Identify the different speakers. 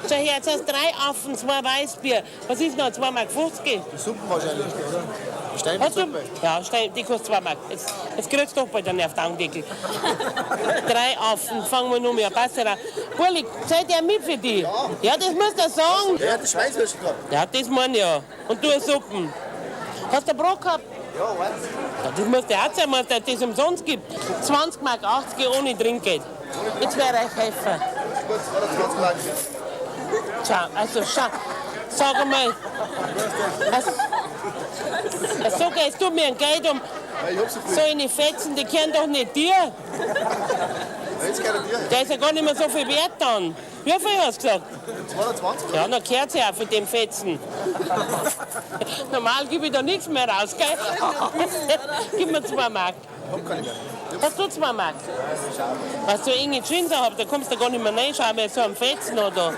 Speaker 1: Schau her, jetzt hast du drei Affen, zwei Weißbier. Was ist noch? 2,50 Mark?
Speaker 2: Die Suppen wahrscheinlich, oder?
Speaker 1: Hast du?
Speaker 2: Steinsuppe.
Speaker 1: Ja, Stein, die kostet 2 Mark. Jetzt kriegst du doch bald einen Nervdangdeckel. Drei Affen, fangen wir nur mehr. Passt ja. Burli, seid ihr mit für die? Ja, das musst du sagen.
Speaker 2: Ja, das Schweinswürstchen gehabt.
Speaker 1: Ja, das meine ich ja. Und du eine Suppen. Hast du ein Brot gehabt?
Speaker 2: Ja, weiß.
Speaker 1: Ja, das musst du auch zeigen, dass das umsonst gibt. 20 Mark 80 ohne Trinkgeld. Jetzt werde ich euch helfen.
Speaker 2: Gut, 22 Mark.
Speaker 1: Schau, also schau, sag einmal. Also, so gehst du mir ein Geld um.
Speaker 2: Ja, ich hab so viel.
Speaker 1: So eine Fetzen, die gehören doch nicht dir.
Speaker 2: Ja, jetzt gehört dir.
Speaker 1: Der ist ja gar nicht mehr so viel wert dann. Wie viel hast du gesagt?
Speaker 2: 220?
Speaker 1: Ja, dann gehört sie auch für den Fetzen. Normal gebe ich da nichts mehr raus, gell? Gib mir 2 Mark.
Speaker 2: Ich hab keine mehr.
Speaker 1: Hast du 2 Mark? Was du enge Jeans hab, da kommst du gar nicht mehr rein, schau mir so am Fetzen oder.